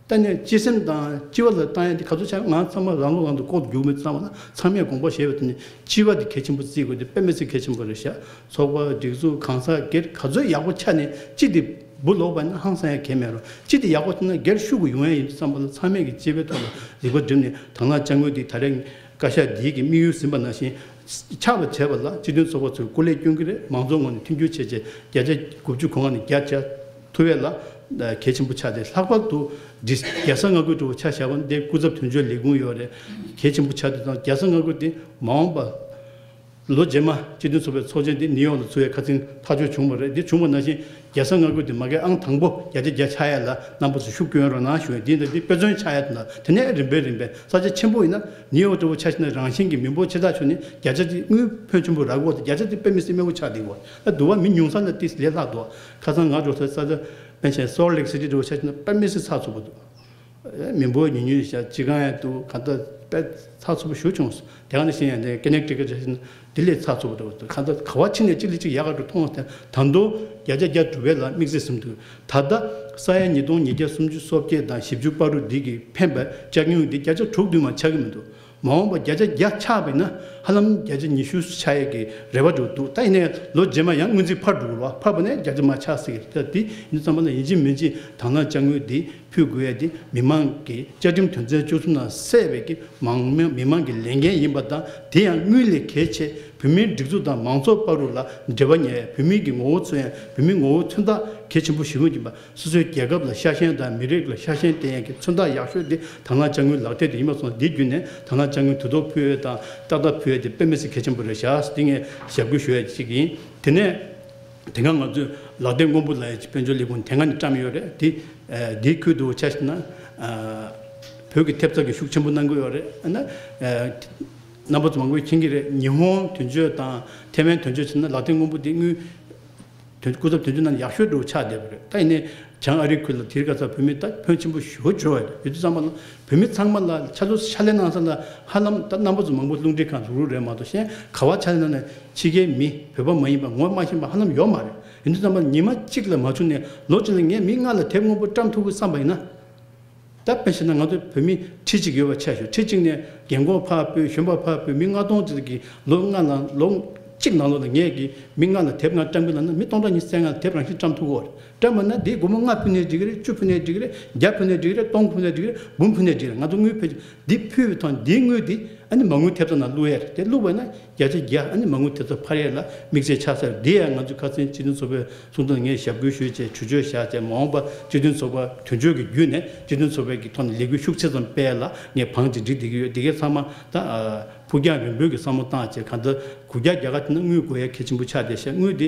ད་ནས་སྤྱི་སེམས་དང་སྤྱི་བ་ལ་བཏང་ཡ་འདི་ག་ཚོད་ཆགས་ང་ཚང་མ་རང་ལོ་རང་དུ་ལྐོག་ཏུ་རྒྱུག་མེད་ཙམ་པ་ལ་ཚང་མས་དགོངས་པ་བཞེས་པའི་ཐོག་ནས་སྤྱི་བ་འདི་གལ་ཆེན་པོ་བརྩི་དགོས་འདི་དཔེ་མི་སྲིད་གལ་ཆེན་པོ་རེད་ཤག་ཚོགས་པ་སྒྲིག་འཛུགས་གང་ཟག་སྒེར་ག་ཚོད་ཡག་པོ་ཆགས་ནས་སྤྱི་འདི་འབུ་ལོག་པ་ན་ཧང་སང་ཡ་གལ་མེད་རུང་སྤྱི་འདི་ཡག་པོ་ཆགས་ན་སྒེར་ཤུགས་ཀྱིས་ཡོང་ཡ་ཡིན་དུས་ཙམ་པ་ལ་ཚང་མས་ཀྱི་སྤྱི་བའི་ཐོག་ལ་རིག་པ་བསྒྲིམས་ནས་དང་བླངས་དཔྱ་དངུལ་འདི་ད་རེས། བཀའ་ཤག་འདིའི་གི་དམིགས་ཡུལ་ཟིན་པ་ནང་བཞིན་ཆགས་པ་བྱས་པ་ལ་སྤྱི་མཐུན་ཚོགས་པ་ཚོས་སྐུ་ལས་སྐྱོན་གྱི་རེད། མང་ཚོགས་ངོས་ནས་མཐུན་འགྱུར་བྱས་རྗེས་བརྒྱ་ཆ་དགུ་བཅུ་གོ་ལྔ་ནས་བརྒྱ་ཆ་ཐུབ་ཡས་ལ་གལ་ཆེན་པོ་ཆགས་ཏེ་ལྷག་པར་དུ་འདི་རྒྱལ་ས་མངའ་ཁུལ་འདྲ་བོ་ཆ་བཞག་པ་འདི་སྐུ་ཚབ་དོན་གཅོད་ལས་ཁུངས་ཡོད་རེད། གལ་ཆེན་པོ་ཆགས་ཏེ་དང་རྒྱལ་ས་མངའ་ཁུལ་འདི་མ་འོངས་པ་ལོ་རྗེས་མ་སྤྱི་མཐུན་ཚོགས་པའི་ཚོགས་ཆེན་འདི་ནིའུ་ཡོག་ལ་ཚུགས་ཡས་ཁ་སང་ཐག་གཅོད་བྱུང་བ་རེད། འདི་བྱུང་བ་ནང་བཞིན། རྒྱལ་ས་མངའ་ཁུལ་དེ་མ་གི་ཨང་དང་པོ་བརྒྱ་ཆ་བརྒྱ་ཆགས་ཡ་ལ་རྣམ་པ་ཚོ་ཤུགས་སྐྱོན་རོགས་གནང་ཞུ་ཡ་འདི་འདྲ་འདི་དཔེ་མཚོན་ཆགས་ཡ་དེ་ན་དེ་ནས་རིམ་པས་རིམ་པས་ས་ཆ་ཆེན་པོ་ཡིན་ན་ནིའུ་ཡོག་འདྲ་བོ་ཆ་བཞག་ན་རང་བཞིན་གྱི་མི་འབོར་ཆེ་ཐག་ཆོད་ནས་བརྒྱ་ཆ་དེ་དངུལ་ཕོན་ཆེན་པོ་རག་གོ་དེ་བརྒྱ་ཆ་དེ་དཔེ་མི་སྲིད་དམན་པོ་ཆགས་བསྡད་གོ་ཨ་འདུག་བ་མི་ཉུང་ས་ལ་ཏིས་ལས་ལྷག་འདུག་ཁ་སང་ང་འགྲོ་ས་ས་ཆ་དཔེ་ཆ་སོལ་ལེག་སི་ཊི་འདྲ་བོ་ཆ་བཞག་ན་དཔེ་མི་སྲིད་ཚགས་ཚུད་པོ་འདུག་མི་འབོར་ཉུང་ཉུང་ཡིན་ཤག་སྤྱི་ཁང་ཡང་འདུག་ག་ད་དཔེ་ཚགས་ཚུད་པོ་ཞེ་པོ་བྱུང་སོང་། དེ་ག་ནང་བཞིན་ཡང་དེ་ཀེ་ནེག་ཊི་ཀེཊ་བྱས་ན་དེ་ལས་ཚགས་ཚུད་པོ་འདྲ་བོ་འདུག་ག་ད་ག་བ་ཕྱིན་ནས་གཅིག་ལས་གཅིག་ཡག་ག་འགྲོ་མཐོང་སྟེ་ད་དུང་བརྒྱ་ཆ་བརྒྱ་འགྲུབ་པའི་ལ་དམིགས་བསལ་ཟིན་འདུག་ད་ལྟ་ས་ཡ་ཉིས་སྟོང་ཉིས་བརྒྱ་སུམ་ཅུ་སོ་བརྒྱད་དང་བཞི་བཅུ་པ་རུ་འདི་གི་ཕན་པའི་བཅའ་དངུལ་འདི་བརྒྱ་ཆ་དྲུག་བདུན་མ་ཆགས་ཀྱི་མི་འདུག་མ་འོངས་པ་བརྒྱ་ཆ་བརྒྱ་ཆགས་པ་ཡིན་ན་ཧ་ལམ་བརྒྱ་ཆ་ཉི་ཤུ་ཆགས་ཡས་ཀྱི་རེ་བ་འདྲ་བོ་འདུག་ད་ཡིན་ནའི་ལོ་རྗེས་མ་ཡང་སྔོན་རྩིས་འཕར་འགྲོ་གི་རེད་བ། འཕར་བ་ནས་བརྒྱ་ཆ་མ་ཆགས་སྲིད་ཀྱི་རེད། ད་དེ་ཡིན་ཙམ་པ་ལ་ཡིན་གཅིག་མིན་གཅིག་དང་བླངས་དཔྱ་དངུལ་འདི་ཕུལ་དགོས་ཡ་དེ་མི་མང་གི་བཅའ་ཁྲིམས་དོན་ཚན་བཅུ་གསུམ་ནང་གསལ་བའི་གི་མང་མི་མང་གི་ལས་འགན་ཡིན་པ་དང་དེ་ཡང་དངུལ་ལས་གལ་ཆེ་བོད་མིའི་སྒྲིག་འཛུགས་དང་མང་གཙོ་བར་དུ་ལ་འབྲེལ་བ་ཉར་ཡ་བོད་མིའི་གི་ངོ་བོ་མཚོན་ཡ་བོད་མིའི་ངོ་བོ་མཚོན་རྟགས་གལ་ཆེན་པོ་ཞིག་ཡིན་པ་སོ་སོའི་རྒྱལ་ཁབ་ལ་ཤ་ཞེན་དང་མི་རིགས་ལ་ཤ་ཞེན་བསྟན་ཡ་གི་མཚོན་རྟགས་ཡག་ཤོས་དེ་དང་བླངས་དཔྱ་དངུལ་ལག་དེབ་དེ་ཡིན་པ་སོང་ཙང་འདི་བརྒྱུད་ནས་དང་བླངས་དཔྱ་དངུལ་དུས་ཐོག་ཕུལ་ཡ་དང་ཏག་ཏག་ཕུལ་ཡ་དེ་དཔེ་མི་སྲིད་གལ་ཆེན་པོ་རེད་ཤག་དེ་ངས་ཞབས་སྐུལ་ཞུ་ཡ་ཅིག་ཡིན། དེ་ནས། དེ་སྔ་ང་ཚོས་ལག་དེབ་སྔོན་པོ་ལབ་ཡ་ཅིག་དཔལ་འབྱོར་ལས་ཁུངས་དེ་སྔ་ནས་བཀྲམ་ཡོད་རེད། དེ་ཨ་དེའི་ཁུལ་དུ་ཆ་བཞག་ན་ཨ་བོད་ཀྱི་ཐེབས་རྩ་གིས་ཤུགས་ཆེན་པོ་གནང་གི་ཡོད་རེད། ཨ་ན་ཨ་རྣམ་པ་ཚོ་མང་པོས་མཁྱེན་གྱི་རེད། ཉི་ཧོང་དོན་གཅོད་དང་ཐེ་ཝན་དོན་གཅོད་བྱས་ན་ལག་དེབ་སྔོན་པོ་དེ་དངུལ་དོན་སྐུ་ཚབ་དོན་གཅོད་ནང་ཡག་ཤོས་འདྲ་བོ་ཆགས་བསྡད་པ་རེད། ད་ཡིན་ནའི་བྱང་ཨ་རིའི་ཁུལ་ལ་དེ་རིང་ཁ་སང་བོད་མི་ད་ཕོན་ཆེན་པོ་ཞེ་པོ་འབྱོར་བ་རེད། ཡོད་དུས་ཙམ་པ་ལ་བོད་མི་ཚང་མ་ལ་ཆ་ཚོད་ཕྱག་ལས་གནང་ས་ལ་ཧ་ལམ་ད་རྣམ་པ་ཚོ་མང་པོ་རླུང་འཕྲིན་ཁང་རུག་རུག་རེད་མ་གཏོགས་གཞན་ག་བ་ཕྱག་ལས་གནང་ནས། ཕྱི་རྒྱལ་མི་བོད་པ་མ་ཡིན་པ་ངོ་མ་ཤེས་པ་ཧ་ལམ་ཡོད་མ་རེད། ཡིན་དུས་ཙམ་པ་ཉི་མ་གཅིག་ལ་མ་བྱུང་ནས་ལོ་གཅིག་ལ་ངས་མི་ལྔ་ལ་དེབ་སྔོན་པོ་བཀྲམ་ཐུབ་ཀྱི་བསམ་པ་ཡིན་ན། ད་དཔེ་བཞག་ན་ང་ཚོ་བོད་མི་ཁྲི་གཅིག་ཡོད་པ་ཆ་བཞག་ཁྲི་གཅིག་ནས་རྒན་གོག་ཕར་ཕུད་གཞོན་པ་ཕར་ཕུད་མི་ལྔ་སྟོང་ཅིག་གིས་ལོ་ལྔ་ལ་ལོ་གཅིག་ནང་ལོགས་ལ་ངས་ཀྱིས་མི་ལྔ་ལ་དེབ་ལྔ་བཀྲམ་གི་ལབ་ན་མི་སྟོང་ཕྲག་ཉི་ཤུ་རྩ་ལྔ་ལ་དེབ་རང་བཞིན་བཀྲམ་ཐུབ་ཀྱི་ཡོད་རེད། བཀྲམ་པ་ན་དེའི་སྒོར་མོ་ལྔ་ཕུལ་ནའི་འགྲིག་གི་རེད། བཅུ་ཕུལ་ནའི་འགྲིག་གི་རེད། བརྒྱ་ཕུལ་ནའི་འགྲིག་གི་རེད། སྟོང་ཕུལ་ནའི་འགྲིག་གི་རེད། འབུམ་ཕུལ་ནའི་འགྲིག་གི་རེད། ང་ཚོ་དངུལ་ཕུལ་འདི་ཕུལ་བའི་ཐོག་འདིའི་དངུལ་འདི་ཨ་ནི་མ་དངུལ་ཐེབས་རྩ་ནང་བླུག་ཡས་རེད། དེ་བླུགས་པ་ན་བརྒྱ་ཆ་བརྒྱ་ཨ་ནི་མ་དངུལ་ཐེབས་རྩ་འཕར་ཡས་ལ་དམིགས་བསལ་ཆགས་ས་རེད། འདི་ཡང་ང་ཚོས་ཁ་སང་སྤྱི་མཐུན་ཚོགས་པའི་གསུང་སྟངས་ངས་ཞབས་སྐུལ་ཞུས་བྱས་ཇུས་ཆོད་བཞག་བྱས་མ་འོངས་པ་སྤྱི་མཐུན་ཚོགས་པ་དོན་གཅོད་ཀྱི་བརྒྱུད་ནས་སྤྱི་མཐུན་ཚོགས་པའི་གི་ཐོག་ནས་ལས་འགུལ་ཤུགས་ཆེ་ཙམ་སྤེལ་ཡས་ལ་ངས་བང་ཅིག་སྒྲིག་བསྡད་ཀྱི་ཡོད། འདི་གའི་ཚང་མ་ད་ཨ། ཕུགས་རྒྱང་རིང་པོའི་གི་བསམ་བློ་བཏང་བྱས། གང་ལྟར་དགུ་བརྒྱ་བརྒྱ་ཁ་དེ་ནི་དངུལ་དགོས་ཡ་གལ་ཆེན་པོ་ཆགས་བསྡད་ཤག་དངུལ་དེ་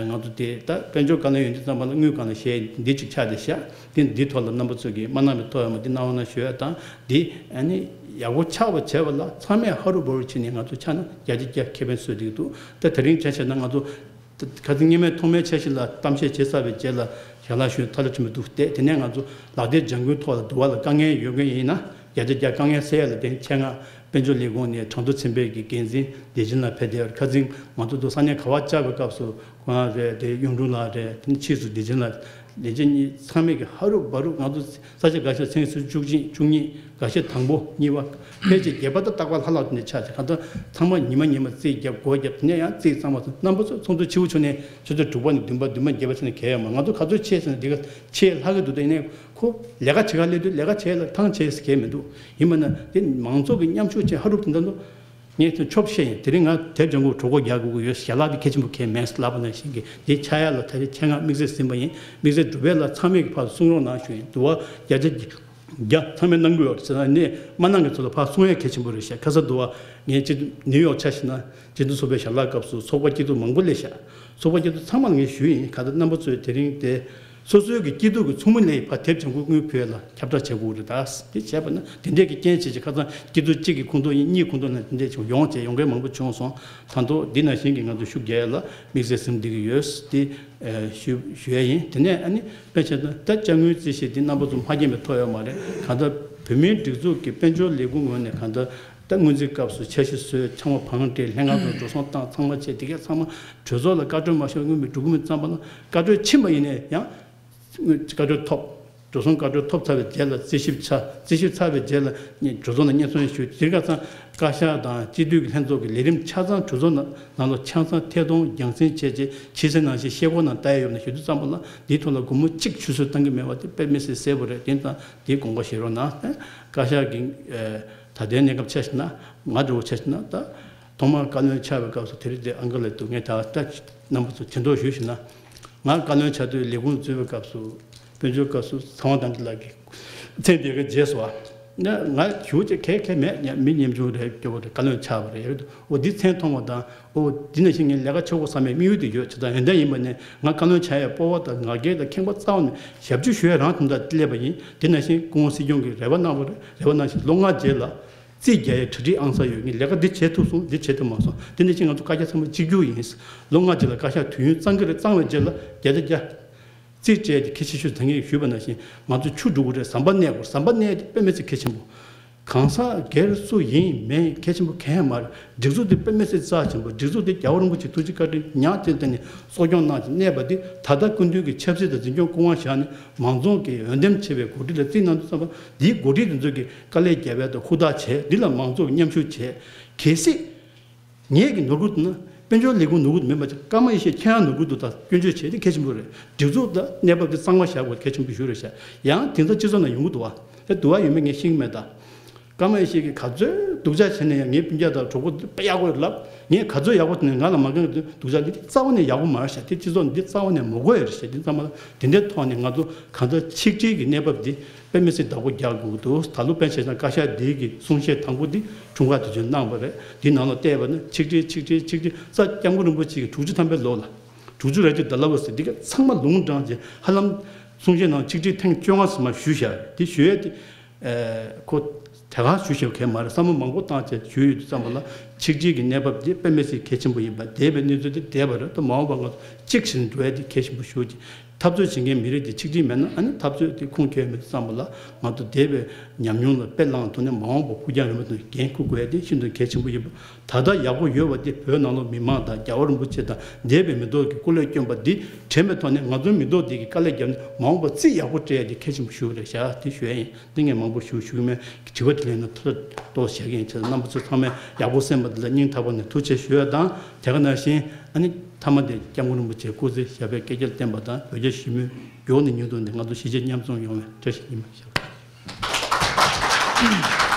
ང་ཚོ་དེ་ད་དཔལ་འབྱོར་བཀའ་བློན་ཡོང་དུས་ཙམ་པ་ལ་དངུལ་སྒང་ལ་གཞས་འདི་གཅིག་ཆགས་བསྡད་ཤག་དེ་འདི་ཐོག་ལ་རྣམ་པ་ཚོས་ཀྱི་མ་གནང་བའི་ཐོག་ཡོད་མ་འདི་གནང་རོགས་གནང་ཞུ་ཡ་དང་། འདི་ཨ་ནི་ཡག་པོ་ཆགས་པ་བྱས་པ་ལ་ཚང་མས་ཧ་རུ་བ་རུ་བྱས་ནས་ང་ཚོ་ཆགས་ན་བརྒྱ་ཆ་བརྒྱ་ཁེ་ཕན་སོས་བསྡད་ཀྱི་འདུག་ད་དེ་རིང་བྱས་བྱས་ན་ང་ཚོ་ཁ་སང་སྔོན་མའི་ཐོག་མའི་འཆར་གཞི་ལ་གཏམ་བཤད་བྱེད་ཚར་བའི་རྗེས་ལ་ཞལ་ལག་ཞུ་ཐ་ལ་ཁྲིམས་འདུག་སྟེ། དེ་ནས་ང་ཚོ་ལག་དེབ་ལྗང་ཁུའི་ཐོག་ལ་འདུ་བ་ལ་དཀའ་ངལ་ཡོད་མཁན་ཡིན་ན་བརྒྱ་ཆ་བརྒྱ་དཀའ་ངལ་སེལ་ཡ་ལ་བརྟེན། ཆེད་མངགས་དཔལ་འབྱོར་ལས་ཁུངས་ནས་གྲངས་ཐོ་འཛིན་པའི་གི་འགན་འཛིན་བདེ་ཆེན་ལགས་ཕེབས་བསྡད་ཡོད། ཁ་སང་ང་ཚོ་ཚོ་ས་གནས་ག་བ་བཅར་བའི་སྐབས་སུ་ཁོ་རང་རེད་དེ། གཡུང་དྲུང་ལགས་རེད། དེ་ནས་ཕྱིས་སུ་བདེ་ཆེན་ལགས། བདེ་ཆེན་གཉིས་ཚང་མས་ཀྱི་ཧ་རུ་བ་རུ་ང་ཚོ་ས་ཆ་འགའ་ཤས་ཚན་ཚུན་བཅུ་གཅིག་བཅུ་གཉིས། འགའ་ཤས་དང་པོ་གཉིས་པ། ཕལ་ཆེར་བརྒྱད་པ་དང་རྟག་པར་ལྷག་ལྷག་དེ་འདྲ་ཆགས་ཏེ། གང་ལྟར་ཚང་མ་ཉི་མ་ཉི་མ་རྩིས་རྒྱབ་སྒོ་རྒྱབ། དེ་ནས་ཡང་རྩིས་གཙང་མ་སོང་། རྣམ་པ་ཚོ་ཚོགས་འདུ་ཆེ་བོ་བྱུང་ནས་ཆུ་ཚོད་དྲུག་པ་ནས་བདུན་པ། བདུན་པ་བརྒྱད་པ་ཚུན་ནས་གས་ཡོད་མ། ང་ཚོ་ག་ཚོད་ཆེ་ཟེར་ན་འདི་ག་ཆེ་ལྷག་གི་འདུག་ད་ཡིན་ནའི་ཁོ་ལས་ཀ་བྱེད་ག་སླེབས་དུས་ལས་ཀ་བྱེད་ལ་ཐང་ཆད་ཟེར་གས་མི་འདུག་ཡིན་པ་ན་དེ་མང་ཚོགས་ཀྱི་མཉམ་ཞུགས་བྱས་ཧ་རུབ་དེ་འདྲ་འདུག་ངས་ཁྱོད་ཆོབ་བཤད་ཡིན། དེ་རིང་ང་དེབ་ལྗང་ཁུ་གྲོད་ཁོག་རྒྱག་དགོས་ཀྱི་ཡོད། ཞལ་ལག་དེ་གལ་ཆེན་པོ་གལ་མེད་ལབ་པ་ནང་བཞིན་གྱི་དེ་ཆགས་ཡ་ལ་ད་རེས་ཆེད་མངགས་དམིགས་བསལ་ཟིན་པ་ཡིན། དམིགས་བསལ་འབྲུག་པའི་ལ་ཚང་མས་ཀྱི་ཕར་གསུང་རོགས་གནང་ཞུ་ཡིན། འདུག་བ་བརྒྱ་ཆ་བརྒྱ་ཚང་མས་གནང་གི་ཡོད་ཟེར་ན་ནས་མ་གནང་གི་ཚོ་ལ་ཕར་གསུང་ཡ་གལ་ཆེན་པོ་རེད་ཤག་ཁ་སང་འདུག་བ་ངས་ཅི་ནིའུ་ཡོག་ཆ་བཞག་ན་སྤྱི་མཐུན་ཚོགས་པའི་ཞལ་ལག་སྐབས་སུ་ཚོགས་པ་སྐྱིད་སྡུག་མང་པོ་སླེབས་ཤག་ཚོགས་པ་སྐྱིད་སྡུག་ཚང་མ་ལ་ངས་ཞུས་ཡིན། ག་ད་རྣམ་པ་ཚོས་དེ་རིང་དེ་སོ་སོའི་གི་སྐྱིད་སྡུག་གི་ཚོགས་མི་ལ་ཕར་དེབ་ལྗང་ཁུ་དངུལ་ཕུལ་ལ་ཁྱབ་བསྒྲགས་བྱེད་དགོས་རེད། ད་དེ་བྱས་པ་ན་དེ་འདྲས་ཀྱི་རྐྱེན་བྱས་ཀྱི་ཁ་སང་སྐྱིད་སྡུག་གཅིག་གི་ཁོངས་གཏོགས་ཡིན། གཉིས་ཁོངས་གཏོགས་ན་དེ་འདྲས་བྱུང་ཡོང་བྱས་ཡོང་མཁན་མང་པོ་བྱུང་སོང་། ད་དུང་འདི་ནང་བཞིན་གྱི་ང་ཚོ་ཤུགས་རྒྱག་ཡ་ལ་དམིགས་བསལ་ཟིན་བསྡད་ཀྱི་ཡོད། དེ་ཞུ་ཞུ་ཡ་ཡིན། དེ་ནས་ཨ་ནི་དཔེ་བྱས་ན་ད་དཔྱ་དངུལ་རྩིས་གཞི་འདི་རྣམ་པ་ཚོ་མ་མཁྱེན་པའི་ཐོག་ཡོད་མ་རེད། གང་ལྟར་བོད་མིའི་སྒྲིག་འཛུགས་ཀྱི་དཔལ་འབྱོར་ལས་ཁུངས་ངོས་ནས་གང་ལྟར་ད་སྔོན་རྩིས་སྐབས་སུ་འཆར་གཞི་བཟོས། ཚང་མ་བང་སྒྲིག་ལྷན་ཁང་དུ་འགྲོ་སོང་བཏང་། ཚང་མ་བྱས། དེ་གས་ཚང་མ་གྲོས་ཚོགས་ལ་བཀའ་འཁྲོལ་མ་ཞུས་སྔོན་མའི་འགྲོ་གི་མིན་ཙམ་པ་ལ་བཀའ་འཁྲོལ་ཕྱིན་པ་ཡིན་ནའི་ཡང་བཀའ་འཁྲོལ་ཐོབ། འགྲོ་སོང་བཀའ་འཁྲོལ་ཐོབ་ཚར་བའི་རྗེས་ལ་རྩིས་ཞིབ་ཚར། རྩིས་ཞིབ་ཚར་བའི་རྗེས་ལ་གྲོས་ཚོགས་ནང་སྙན་སེང་ཞུས། དེ་ག་ཚང་བཀའ་ཤག་དང་སྤྱི་འཐུས་ཀྱི་ལྷན་ཚོགས་ཀྱི་ལས་རིམ་ཆ་ཚང་གྲོས་ཚོགས་ནང་ནང་ལོགས་ཆ་ཚང་ཐད་གཏོང་རྒྱང་སྲིང་བྱས་རྗེས་ཕྱི་གསལ་ནང་བཞིན་ཤེལ་སྒོ་ནང་ལྟ་ཡ་ཡོད་ན་ཞུ་དུས་ཙམ་པ་ལ་འདིའི་ཐོག་ལ་སྒོར་མོ་གཅིག་ཆུད་ཟོས་བཏང་གི་མེད་པ་དེ་དཔེ་མི་སྲིད་གསལ་པོ་རེད། དེ་ཙང་དེའི་དགོངས་པ་བཞེས་རོགས་གནང་། བཀའ་ཤག་གི་ད་ལྟའི་གནས་སྐབས་ཆ་བཞག་ན་ང་འདྲ་བོ་ཆ་བཞག་ན་ད་ཐོག་མར་བཀའ་བློན་ཆགས་པའི་སྐབས་སུ་དེ་རིང་དེ་ཨང་ཀི་ལ་འདུག་ངས་ད་ལྟ་རྣམ་པ་ཚོ་དྲན་ཐོག་ཞུ་ཞུ་ན། ང་བཀའ་བློན་ཆགས་དུས་ལས་ཁུངས་གཙོས་པའི་སྐབས་སུ་དཔལ་འབྱོར་སྐབས་སུ་ཚེ་དབང་དར་རྒྱས་ལགས་ཀྱིས་མཚན་དེ་ག་རྗེས་སུ་བ། ང་ང་ཞུ་ཅེས་གལ་གལ་མེད། ཡང་མི་ཉམ་ཆུང་རེད་སྐྱོ་བོ་རེད། བཀའ་བློན་ཆགས་པ་རེད། འོ་འདི་མཚན་མཐོང་བ་དང་། འོ་འདི་ནང་བཞིན་ངས་ལས་ཀ་བྱེད་དགོས་བསམ་པའི་དམིགས་ཡུལ་དེ་ཡོད། བྱས་ཙང་ཡོན་ཏན་ཡིན་པ་ནས་ང་བཀའ་བློན་ཆགས་ཡའི་སྤོབས་པ་དང་ང་རྒྱལ་དང་ཁེངས་པ་རྩ་བ་ནས་ཞབས་ཕྱི་ཞུ་ཡའི་རང་དོན་དག་སླེབས་པ་ཡིན། དེ་ནང་བཞིན་སྐུ་ངོ་སྲིད་སྐྱོང་གིས་རེ་བ་གནང་བ་རེད། རེ་བ་གནང་བཞིན་ལོ་ལྔ་རྗེས་ལ་རྩིས་རྒྱག་ཡའི་གྲ་སྒྲིག་ཨང་གསར་ཡོད། ངས་ལས་ཀ་འདི་བྱེད་ཐུབ་སོང་། འདི་བྱེད་ཐུབ་མ་སོང་། དེ་ནང་བཞིན་ང་ཚོ་བཀའ་རྒྱ་ཚང་མ་གཅིག་གྱུར་ཡིན། ལོ་ལྔ་རྗེས་ལ་བཀའ་ཤག་དུས་ཡུན་གཙང་གི་རེད། གཙང་བའི་རྗེས་ལ་བརྒྱ་ཆ་བརྒྱ། རྩིས་སྤྲད་དེ་ཁྱེད་ཆེ་ཤོས་ད་ངས་ཞུས་པ་ནང་བཞིན་ང་ཚོ་ཆུ་འགྲོ་གི་རེད། ཟམ་པ་གནས་དགོས། ཟམ་པ་གནས་དེ་དཔེ་མི་སྲིད་གལ་ཆེན་པོ། གང་ཟག་སྒེར་སུ་ཡིན་མིན་གལ་ཆེན་པོ་གང་ཡང་མ་རེད། སྒྲིག་འཛུགས་དེ་དཔེ་མི་སྲིད་རྩ་ཆེན་པོ། སྒྲིག་འཛུགས་དེ་རྒྱལ་བ་རིན་པོ་ཆེ་ཐུགས་རྗེ་བཀའ་དྲིན་ཉག་གཅིག་ལ་བརྟེན་ནས་གསོ་སྐྱོང་གནང་བྱས་གནས་པ་དེ་ད་ལྟ་སྐུ་མདུན་གྱི་ཆབ་སྲིད་དང་འཛིན་སྐྱོང་སྐུ་དབང་བཞག་ནས་མང་གཙོ་གི་འོས་འདེམས་བྱས་པའི་འགོ་ཁྲིད་ལ་རྩིས་གནང་དུས་ཙམ་པ་འདིའི་འགོ་ཁྲིད་དེ་ཚོ་གིས་དཀའ་ལས་བརྒྱབ་པ་དང་ཧུར་ཐག་བྱས། འདི་ལ་མང་གཙོ་གི་མཉམ་ཞུགས་བྱས། གལ་སྲིད། ངེད་ཀྱི་ནོར་འཁྲུལ་དེ་ནི་དཔལ་འབྱོར་ལས་ཁུངས་ནོར་འཁྲུལ་མིན་པ་ཅིག་ཀརྨ་ཡེ་ཤེས་ཁྱེད་རང་ནོར་འཁྲུལ་འདུག་ད་སྐྱོན་བརྗོད་བྱས་ཏེ་གལ་ཆེན་པོ་རེད། སྒྲིག་འཛུགས་དང་གནས་བབ་དེ་གཙང་མ་བཞག་དགོས་གལ་ཆེན་པོ་ཞིག་རེད་ཤག་ཡང་དེང་སང་སྤྱི་ཚོགས་ནང་ཡོང་གི་འདུག་བ། དེ་འདུག་བ་ཡོད་མེད་ངས་ཤེས་ཀྱི་མེད་ད། ཀརྨ་ཡེ་ཤེས་ཀྱིས་ག་ཚོད་སྡུག་ཅག་བྱས་ན་ཡང་ངའི་སྤུན་ཀྱག་དང་གྲོགས་པོ་དེ་དཔེ་ཡག་པོ་རེད་ལབ། ངས་ག་ཚོད་ཡག་པོ་དེ་ནས་ང་ལ་མ་དགའ་མཁན་དེ་སྡུག་ཅག་འདི་རྩ་བ་ནས་ཡག་པོ་མ་རེད་ཤག་དེ་སྤྱི་ཚོགས་འདི་རྩ་བ་ནས་མི་དགོས་ཡ་རེད་ཤག་དེ་ཚང་མ་ལ་དེ་འདྲའི་ཐོག་ནས་ང་ཚོ་གང་ལྟར་ཆིག་སྒྲིལ་གྱི་གནས་བབ་འདི་དཔེ་མི་སྲིད་བདག་པོ་རྒྱག་དགོས་ཀྱི་འདུག་ད་ལོ་དཔེ་བྱས་ན་བཀའ་ཤག་འདིའི་གི་གསུང་བཤད་དང་པོ་འདི་འཁྲུངས་སྐར་དུས་ཆེན་གནང་བ་རེད། འདི་ནང་ལ་བལྟས་པ་ན་ཆིག་སྒྲིལ་ཆིག་སྒྲིལ་ཆིག་སྒྲིལ་ས་སྐྱབས་མགོན་རིན་པོ་ཆེ་གིས་དྲུག་ཅུ་ཐམ་པའི་ལོ་ལ་དྲུག་ཅུ་རེ་གཅིག་ད་ལབ་པ་ཟེར་འདི་ག་ཚང་མ་ལུང་དྲངས་བྱས་ཧ་ལམ་གསུང་བཤད་ནང་ཆིག་སྒྲིལ་ཐེངས་བཅོ་ལྔ་ཙམ་མ་ཞུས་བཞག་དེ་ཞུ་ཡས་དེ་ཁོ་དེ་ག་ཞུ་བཞག་གས་མ་རེད། བསམ་བློ་མང་པོ་བཏང་བྱས་ཞུས་ཡོད་དུས་ཙམ་པ་ལ་ཆིག་སྒྲིལ་གྱི་གནས་བབ་དེ་དཔེ་མི་སྲིད་གལ་ཆེན་པོ་ཡིན་པ། འདས་པའི་གནས་ཚུལ་དེ་འདས་པ་རེད། ད་མ་འོངས་པ་ང་ཚོ་གཅིག་བྱས་ནས་འགྲོ་ཡས་དེ་གལ་ཆེན་པོ་ཞུ་རྒྱུ། འཐབ་རྩོད་བྱེད་མཁན་མི་རིགས་དེ་ཆིག་སྒྲིལ་མེད་ན་ཨ་ནི་འཐབ་རྩོད་དེ་ཁུངས་འཁྱོལ་མེད་དུས་ཙམ་པ་ལ་ང་ཚོ་འདས་པའི་ཉམས་མྱོང་ལ་དཔེ་བླངས་ཐོག་ནས་མ་འོངས་པ་ཕུགས་རྒྱང་རིང་པོ་དང་འགན་འཁུར་དགོས་ཡ་དེ་ཤིན་ཏུ་གལ་ཆེན་པོ་ཡིན་པ། ད་ལྟ་ཡག་པོ་ཡོད་པ་དེ་བོད་ནང་ལོགས་མི་མང་དང་རྒྱལ་བ་རིན་པོ་ཆེ་དང་འདས་པའི་མི་ཐོག་གི་སྐུ་ལས་བསྐྱོན་པ་འདི་དྲན་པའི་ཐོག་ནས་ང་ཚོའི་མི་ཐོག་འདི་གི་དཀའ་ལས་བརྒྱབ་ནས་མ་འོངས་པ་རྩིས་ཡག་པོ་སྤྲད་ཡ་དེ་གལ་ཆེན་པོ་ཞིག་རེད་ཤག་དེ་ཞུ་ཡ་ཡིན། འདི་ངས་མང་པོ་ཞུ་ཞུ་གི་མེད། དྲི་བ་དྲིས་ལན་ནི་ཐུགས་ལ་གཏོགས་བྱེད་ཀྱི་ཡིན། བྱས་ཙང་རྣམ་པ་ཚོ་ཚང་མས་ཡག་པོ་གསན་པ་འདི་ལ་སྙིང་ཐག་པ་ནས་ཐུགས་རྗེ་ཆེ་ཞུ་ཡ་དང་། དེ་ག་ནང་བཞིན་ཨ་ནི་མཐའ་མ་དེ་སྐྱབས་མགོན་རིན་པོ་ཆེ་སྐུ་ཚེ་ཞབས་པད་བསྐལ་བརྒྱར་བརྟན་པ་དང་བོད་རྒྱ་ཞི་མོལ་མགྱོགས་ནས་མྱུར་དུ་ནས་ང་ཚོ་གཞིས་བྱེས་མཉམ་འཛོམས་ཡོང་བའི་བཀྲ་ཤིས་ཉི་མ་ཞུ།